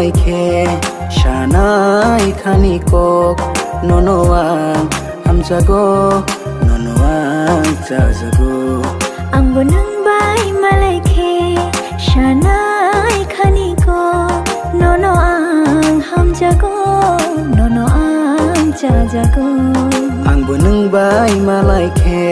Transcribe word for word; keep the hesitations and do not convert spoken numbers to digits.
Khe sanai khani kok, nono ang hamjago, nono ang chajago. Angbo nwng bai malai khe sanai khani kok, nono ang hamjago, nono ang chajago. Angbo nwng bai malai khe